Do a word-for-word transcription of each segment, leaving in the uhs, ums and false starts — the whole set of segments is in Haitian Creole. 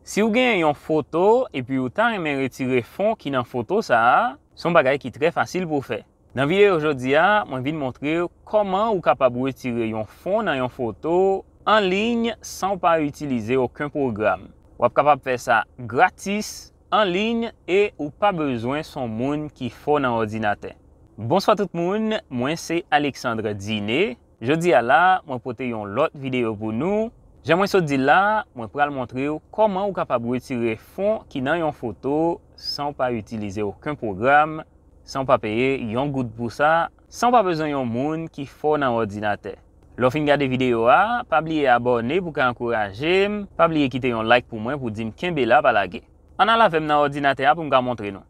Si w gen yon foto epi w ta renmen retire fon ki nan foto sa a, se yon bagay ki trè fasil pou w fè. Nan videyo jodi a, mwen vin montre w kòman ou kapab retire yon fon nan yon foto an liy san w pa itilize okenn pwogram. W ap kapab fè sa gratis, an liy, e ou pa bezwen se yon moun ki fò nan òdinatè. Bonswa tout moun, mwen se Alexandre Diné. Jodi a la, mwen pote yon lòt videyo pou nou. Jan mwen sot di l la, mwen pral montre w kòman ou kapab retire fon ki nan yon foto san w pa itilize okenn pwogram, san w pa peye yon goud pou sa, san w pa bezwen yon moun ki fò nan òdinatè. Lè w fin gade videyo a, pa bliye abòne pou w ka ankouraje m, pa bliye kite yon like pou mwen pou di m kenbe la pa lage. Ann al avè m nan òdinatè a pou m ka montre nou.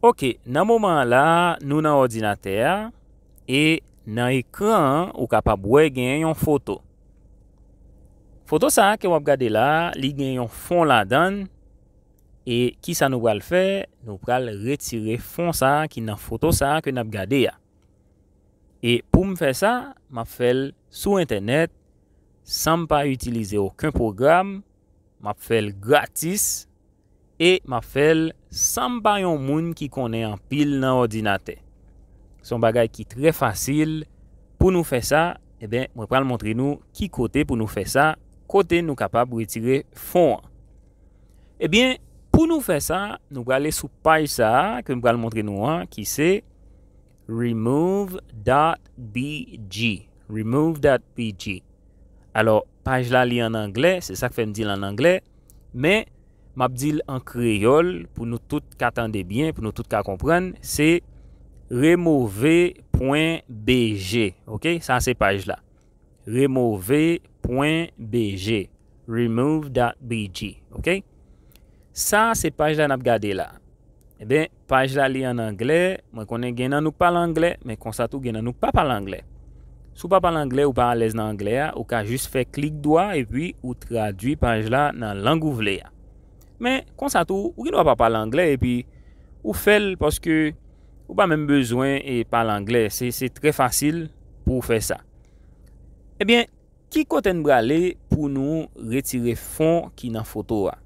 Ok, nan moman an la, nou nan òdinatè a, e nan ekran an, ou kapab wè genyen yon foto. Foto sa a ke w ap gade la, li gen yon fon ladan l, e kisa nou pral fè? Nou pral retire fon sa a ki nan foto sa a ke n ap gade a. E pou m fè sa, m ap fè l sou entènèt, san m pa itilize okenn pwogram, m ap fè l gratis, e m ap fè l san m pa yon moun ki konnen anpil nan òdinatè. Se yon bagay ki trè fasil. Pou nou fè sa, ebyen, mwen pral montre nou ki kote pou nou fè sa, kote nou kapab retire fon an. Ebyen, pou nou fè sa, nou prale sou paj sa a ke m pral montre nou an, ki se remove dot B G. Remove dot B G. Alò, paj la li an anglè, se sa k fè m di l an anglè, men m ap di l an kreyòl pou nou tout ka tande byen, pou nou tout ka konprann, se remove pwen B G, ok? Sa se paj la. Remove pwen B G. Remove dot B G, ok? Sa se paj la n ap gade la. Ebyen, paj la li an anglè, mwen konnen gen nan nou k pale anglè, men konsa tou gen nan nou k pa pale anglè. Si w pa pale anglè, ou pa alèz nan anglè a, ou ka jis fè klik dwa epi ou tradui paj la nan lang ou vle a. Men, konsa tou, ou gen dwa pa pale anglè epi ou fè l paske ou pa menm bezwen e pale anglè. Se, se trè fasil pou w fè sa. Ebyen, ki kote n prale pou nou retire fon ki nan foto a?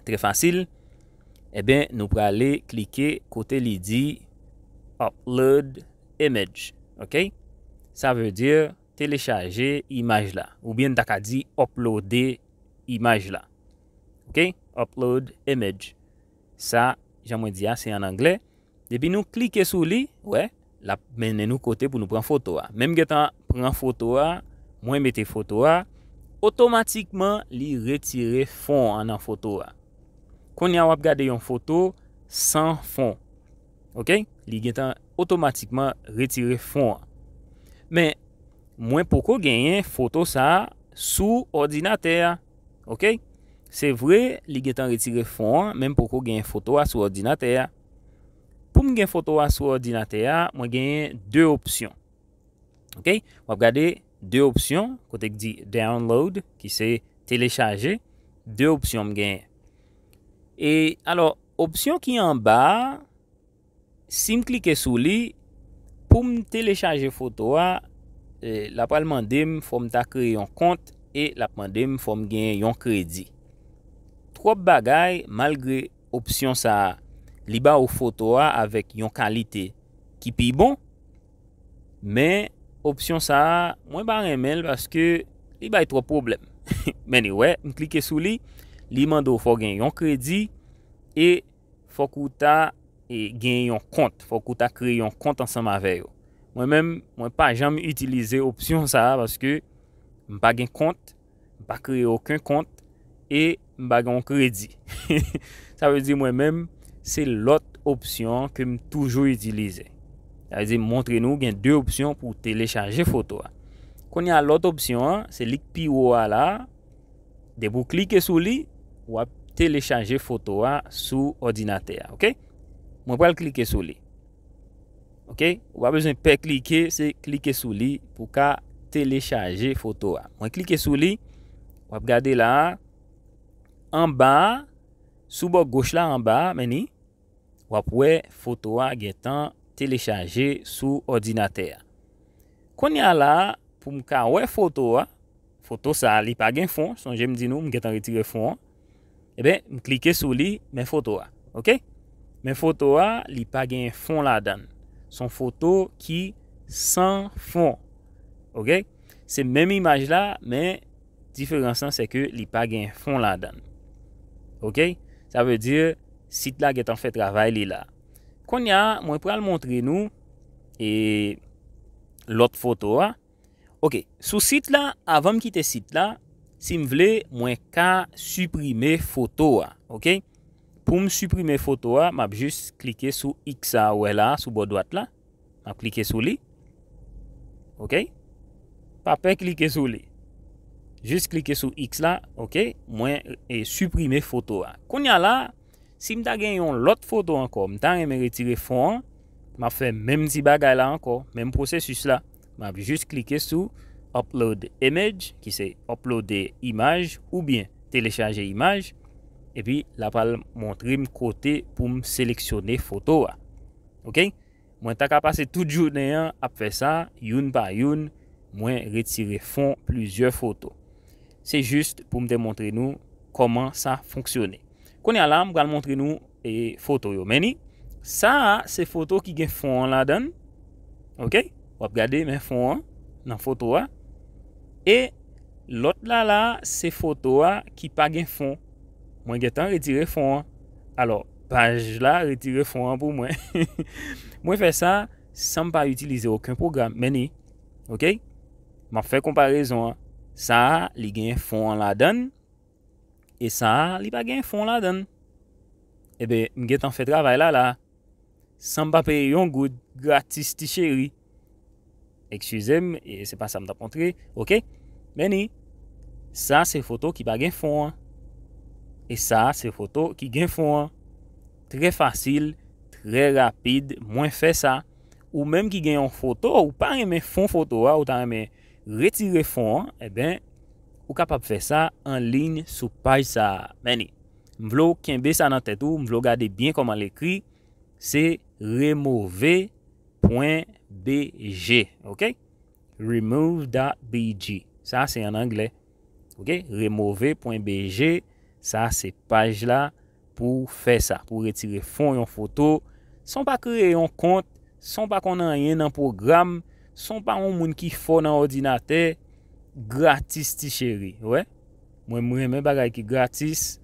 Trè fasil. Ebyen, nou prale klike kote li di upload image, ok? Sa vle di telechaje imaj la, oubyen n ta ka di uploade imaj la. Ok? Upload image. Sa, jan mwen di a, se an anglè. Depi nou klike sou li, wè, l ap mennen nou kote pou nou pran foto a. Men m gentan pran foto a, mwen mete foto a, otomatikman li retire fon an nan foto a. Kounye a w ap gade yon foto san fon. Ok? Li gentan otomatikman retire fon an. Men, mwen poko genyen foto sa a sou òdinatè a. Ok? Se vre, li gentan retire fon an, men m poko genyen foto a sou òdinatè a. Pou m gen foto a sou òdinatè a, mwen genyen de opsyon. Ok? W ap gade de opsyon, kote k di download, ki se telechaje, de opsyon m genyen. E, alò, opsyon ki anba a, si m klike sou li, pou m telechaje foto a, e, l ap pral mande m fò m ta kreye yon kont e l ap mande m fò m genyen yon kredi. Twòp bagay, malgre opsyon sa a, li ba ou foto a avèk yon kalite ki pi bon, men opsyon sa a, mwen pa renmen l paske li bay twòp pwoblèm. Men anyway, m klike sou li, li mande w fò w gen yon kredi e fòk ou ta, e, gen yon kont, fòk ou ta kreye yon kont ansanm avè yo. Mwen menm, mwen pa janm itilize opsyon sa a paske m pa gen kont, m pa kreye okenn kont e m pa gen yon kredi. Sa vle di mwen menm, se lòt opsyon an ke m toujou itilize. Sa vle di m montre nou gen de opsyon pou telechaje foto a. Kounye a lòt opsyon an, se li k pi wo a la a. Depi w klike sou li, w ap telechaje foto a sou òdinatè a, ok? Mwen pral klike sou li. Ok? Ou pa bezwen pè klike, se klike sou li pou ka telechaje foto a. Mwen klike sou li, w ap gade la a, anba a, sou bò goch la anba a, men ni, w ap wè foto a gentan telechaje sou òdinatè a. Kounye a la a, pou m ka wè foto a, foto sa a, li pa gen fon, sonje m di nou, m gentan retire fon an. Ebyen, m klike sou li, men foto a. Oke? Men foto a, li pa gen fon ladan l. Se yon foto ki san fon. Oke? Se menm imaj la, men diferans lan se ke li pa gen fon ladan l. Oke? Sa vle di, sit la gentan fè travay li la. Kounye a, mwen pral montre nou e lòt foto a. Oke, sou sit la, avan m kite sit la, si m vle, mwen ka siprime foto a. Oke? Pou m siprime foto a, m ap jis klike sou X a ou wè la, sou bò dwat la. M ap klike sou li. Oke? Pa pè klike sou li. Jis klike sou X la, oke? Mwen e, siprime foto a. Kounye a la, si m ta gen yon lòt foto ankò, m ta renmen retire fon an, m ap fè menm ti bagay la ankò, menm pwosesis la. M ap jis klike sou Upload Image, ki se uploade imaj oubyen telechaje imaj, epi l ap al montre m kote pou m seleksyone foto a. Oke? Mwen ta ka pase tout jounen an ap fè sa, youn pa youn, mwen retire fon plizyè foto. Se jis pou m te montre nou kòman sa fonksyone. Kounye a la, m pral montre nou e, foto yo. Men ni, sa a se foto ki gen fon an ladan l. Oke? W ap gade, men fon an nan foto a. E lòt la la, se foto a ki pa gen fon. Mwen gentan retire fon an. Alò, paj la retire fon an pou mwen. Mwen fè sa san m pa itilize okenn pwogram. Men ni, oke? M ap fè konparezon an. Sa a, li gen fon an ladan l. E sa a, li pa gen fon ladan l. Ebyen, m gentan fè travay la la. San m pa peye yon goud, gratis ti cheri. Eskize m, e se pa sa m t ap montre. Oke? Men ni, sa se foto ki pa gen fon an. E sa se foto ki gen fon an. Trè fasil, trè rapid, mwen fè sa. Ou menm ki gen yon foto, ou pa renmen fon foto a, ou ta renmen retire fon an, ebyen, ou kapab fè sa an liy sou paj sa a. Men ni, m vle w kenbe sa nan tèt ou, m vle w gade byen kòman l ekri, se remove pwen B G, oke? Remove dot B G. Sa se an anglè. Oke? Remove pwen B G, sa se paj la pou w fè sa, pou w retire fon yon foto, san w pa kreye yon kont, san w pa konn anyen nan pwogram, san w pa yon moun ki fò nan òdinatè, gratis ti cheri, wè. Mwen, m renmen bagay ki gratis.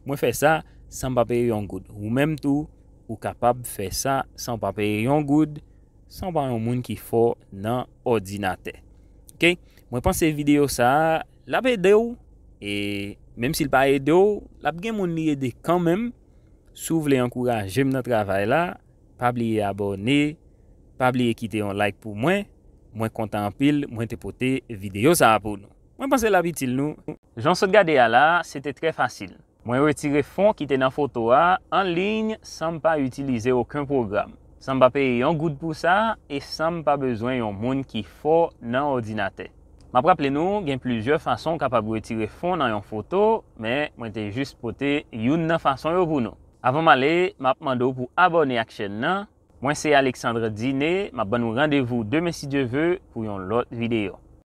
Mwen fè sa san m pa peye yon goud. Ou menm tou, ou kapab fè sa san w pa peye yon goud, san w pa yon moun ki fò nan òdinatè. Oke? Mwen panse videyo sa a, l ap ede w. E menm si l pa ede w, l ap gen moun li ede kanmenm. Si w vle ankouraje m nan travay la, pa bliye abòne, pa bliye kite yon like pou mwen. Mwen kontan anpil, mwen te pote videyo sa a pou nou. Mwen panse l ap itil nou. Jan w sot gade a la, se te trè fasil. Mwen retire fon ki te nan foto a an liy san m pa itilize okenn pwogram, san m pa peye yon goud pou sa e san m pa bezwen yon moun ki fò nan òdinatè. M ap raple nou, gen plizyè fason w kapab retire fon nan yon foto, men mwen te jis pote youn nan fason yo pou nou. Avan m ale, m ap mande w pou abòne ak chèn nan. Mwen se Alexandre Diné, m ap ban nou randevou demen si Dye ve pou yon lòt videyo.